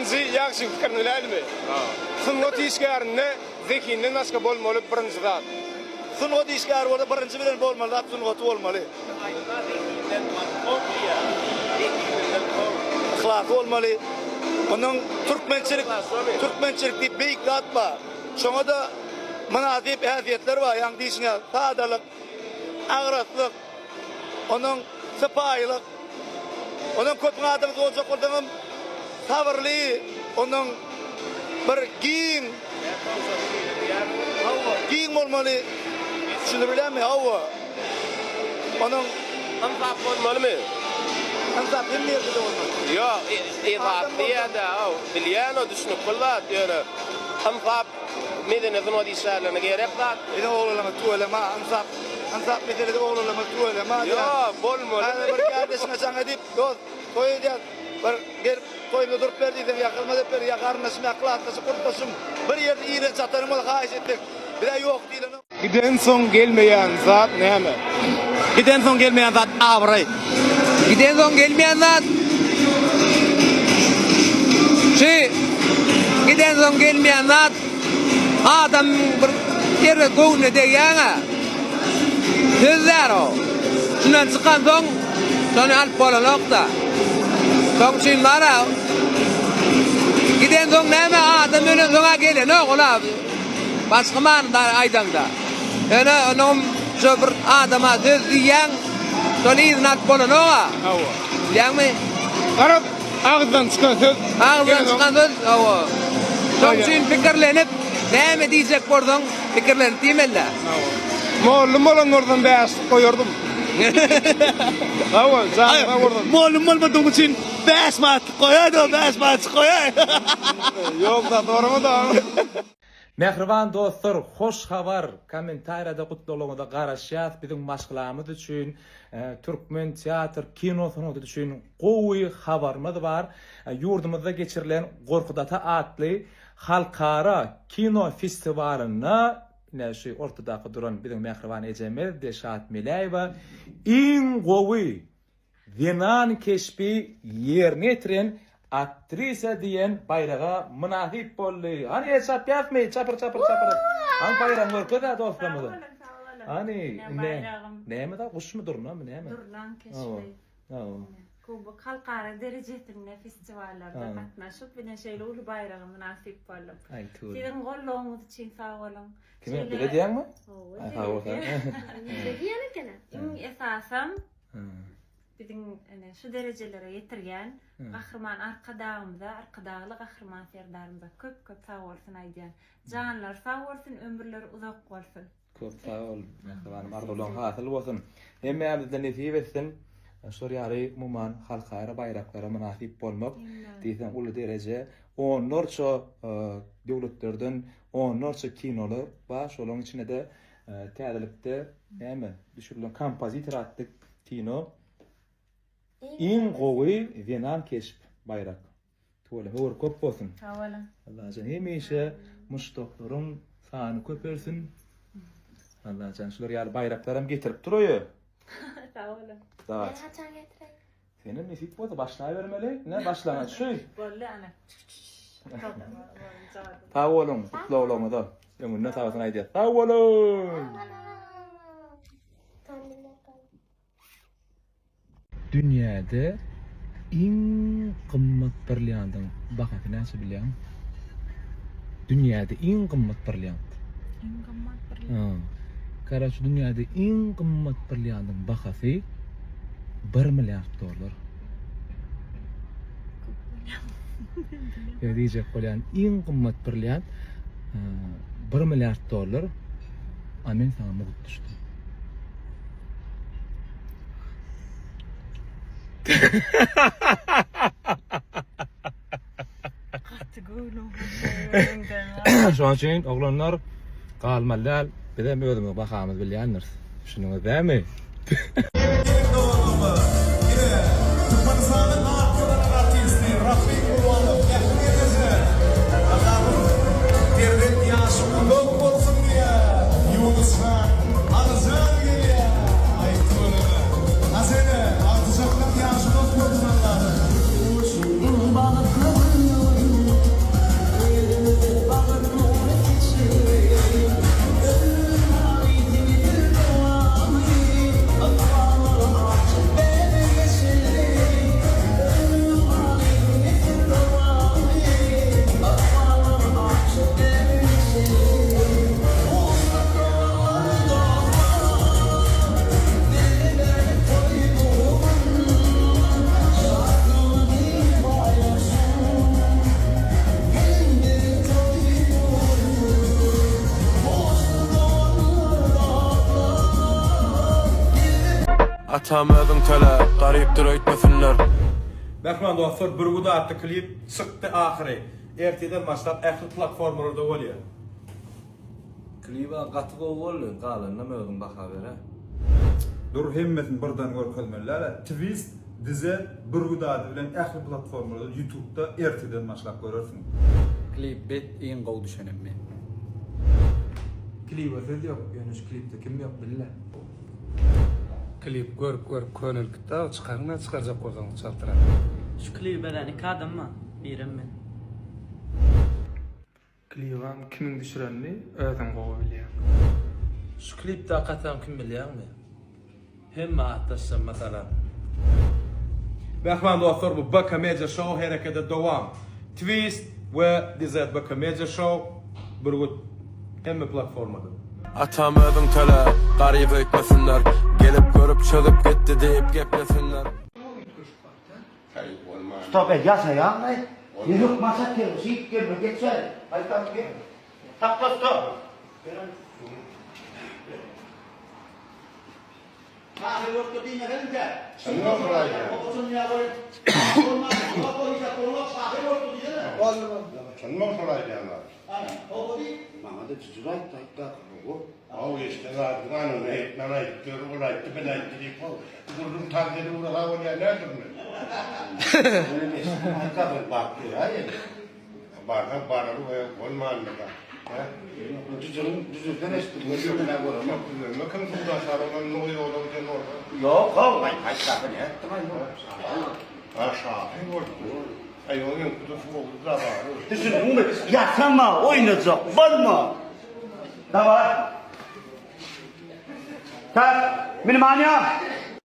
Birinji ýagşyň pikirini biläýdimi? Sungat işgärinde zehinden başga bolmaly birinji zat. Sungat işgäri bolsa birinji bilen bolmaly zat sungaty bolmaly. Aýtma zehinden soň diýýär. Zehininden soň. Yhlasy bolmaly. Onuň türkmençilik türkmençilik diýip beýik zat bar. Şoňa-da mynasyp häsiýetler bar. Ýaňy diýşiň ýaly sadalyk, agraslyk, onuň sypaýylyk, onuň köpüň adamsy boljak bolsaňam sabyrly, onuň bir giň, hawa, giň bolmaly. Düşündirip bilýärmi? Hawa. Onuň Ynsap bolmalymy? Ynsap hemme ýerde-de bolmaly. Ýok, ynsap diýýän-dä, bilýän o düşnükli zat, ýöne ynsap Medeni sungat işgärlerine gerek zat. Biziň oglanlarymyz tüweleme ynsap ynsap meselede oglanlarymyz tüweleme Ýok bolmaly. Häzir bir kärdeşiňe jaň edip dost toý edýäs bir gelip toýumda durup ber diýseň ýa hyzmat edip ber ýa garyndaşym ýa klasdaşym gurpdaşym bir ýerde iýlen çatanyň bolsa haýyş etsek bizä ýok diýilenok. Gidensoň gelmeýän zat näme? Gidensoň gelmeýän zat abraý. Gidensoň gelmeýän zat şu gidensoň gelmeýän zat adam bir erbet göwnüne degýäň-ä. Söz däl o. Şundan çykansoň şony alyp bolanok-da. Şoň üçin bar-a gidensoň näme adam ölensoň-a gelenok ol-a. Başga manyda aýdaňda. Ýöne onuňam şo bir adama söz diýýäň, şony yzyna alyp bolanok-a. Hawa. Bilýäňmi? Garaz, agyzdan çykan söz. Agyzdan çykan söz, hawa. Şoň üçin pikirlenip, näme diýjek bolsaň, pikirlenip diýmeli-dä. Hawa. Mollum bolan bolsam bäşlik goýardym. Hawa, janyň sag bolsun. Mollum bolmadygym üçin bäş manatlyk goýaýdym, bäş manatjyk goýaý. Ýok-da, sorama-da. Mähriban dostlar hoş habar kommentariýada gutlaglaryňyza garaşýas biziň maşgalamyz üçin türkmen teatr kino sungaty üçin gowy habarymyz bar ýurdumyzda geçirilen Gorkut ata atly halkara kino festiwalynda ine şu ortadaky duran biziň mähriban ejemiz Dilşat Meläýewa iň gowy Zenan keşbi ýerine ýetiren aktrisa diýen baýraga mynasyp boldy. Hany el çapýasmy? Çapyr çapyr çapyr. Hany baýragyňy görkez-ä dostlarymyza. Sag boluň, sag boluň. Hany, Ine baýragym. Näme da guşmy durnamy näme? Durnaň keşbi. Hawa. Kubok halkara derejesinde festiwallarda gatnaşyp, ine şeýle uly baýraga mynasyp boldum. Aý tüweleme. Siziň goldawyňyz üçin sag boluň. Kime bize diýýäňmi? Hawa. Sag bol. Bize diýen ekeni. Iň esasam Biziň ine şu derejelere ýetirýän Gahryman Arkadagymyza, Arkadagly Gahryman Serdarymyza köp köp sag bolsun aýdýan. Janlary sag bolsun, ömürleri uzak bolsun. Köp sag bol mähribanym arzuwlaň hasyl bolsun. Hemmämizde nesip etsin. Şol ýaly umuman halkara baýraklara mynasyp bolmak diýseň uly dereje. Onlarça döwletlerden onlarça kinolar bar. Şolaryň içinde-de Täzelikde näme düşürilen Kompozitor atly kino iň gowy zenan keşp baýrak. Tüweleme höwür köp bolsun. Sag boluň. Allajan hemişe muşdaklaryň sany köpelsin. Allajan şular ýaly baýraklaram getirip dur öýe. Sag boluň. Men haçan getireýin? Senem nesip bolsa başlabermeli. Ine başlangyç şu. Boldy ana. Sag boluň gutlaglaryňyza. Öňünden sag bolsun aýdýas. Sag boluň. Dünýäde iň gymmat brilliantyň bahasy näçe bilýäňmi? Dünýäde iň gymmat brilliant. Iň gymmat brilliant. Karaç dünýäde iň gymmat brilliantyň bahasy 1 milliard dollar. Ýa diýjek bolýan iň gymmat brilliant 1 milliard dollar. A men saňa mugt düşdüm. Gaty göwnüm Şonuň üçin oglanlar galmaly däl. Biz hem özümiziň bahamyzy bilýändiris. Düşündiňiz dämi? Türkmenistanyň at gazanan artisti Rafik Gurbanow ähli gelneje Allahym perzent ýaşy uzak bolsun diýýär Ýunus han Alyjan gelýär Aý tüweleme Ajene agtyjaklaň ýaşy uzak bolsun Allahym. Iň bagtly günüm. Atam özüň töle, garypdyr öýtmesinler. Mähriban dostlar Bürgüt atly klip çykdy ahyry. Ertirden başlap ähli platformalarda bolýar. Kliba gaty gowy boldy galanynam özüň baha berä. Dur hemmesini birden görkezmeli däl-ä. Twist, Dizel, Bürgüt ady bilen ähli platformalarda Youtube-da ertirden başlap görersiň. Klip bet iň gowy düşenem men. Kliba söz ýok ýöne şu klipde kim ýok bille. Klip görüp görüp könelip gitdi aw çykaryňda çykarjak bolsaňyz çaltrak. Şu klibi bezän iki adam bar, birem men. Klibam kimiň düşürenini özüň gowy bilýäň. Şu klipdaki atam kim bilýäňmi? Hemme atdaşlam masalam. Mähriban dostlar bu BK Media Show herekete dowam. Twist we DZ BK Media Show Bürgüt hemme platformada. Atam özüň töle, garyp öýtmesinler. Gelip görüp çözüp gitdi diýip geplesinler. Stop ey ýasaýaňlaý. Ne hökman satýaň şeýdip gelme geçer. Aýtam gel. Sakla stop. Şahyr bolupdyr diýmeseňiz-ä. Çynmy şol aýdýanlar? Maňa-da jüjük aýtdy aýtdy ahyry. Haw eşden adyň anyny etmän aýdyp ýör ol aýtdy men aýtdy diýip how gürrüň tagdyry urasa bolýar nädir men. Menem eşitdim aýtdy ahyry baryp göräýeli. Barsaň baraly we bolmandyr-da. Hä? Jüjügiň jüjükden eşitdim. Düzelme kim suwdan şar olan nugy ýola giden bolsa. Ýok how aýt aýtdy ahyry nätdim aý. Ha şahyr bolupdyr. Aý oň öňküde suwukdy-da bary. Düşündiňmi? Ýasama, oýnajak bolma. Daway. Tak, mnimaniýa.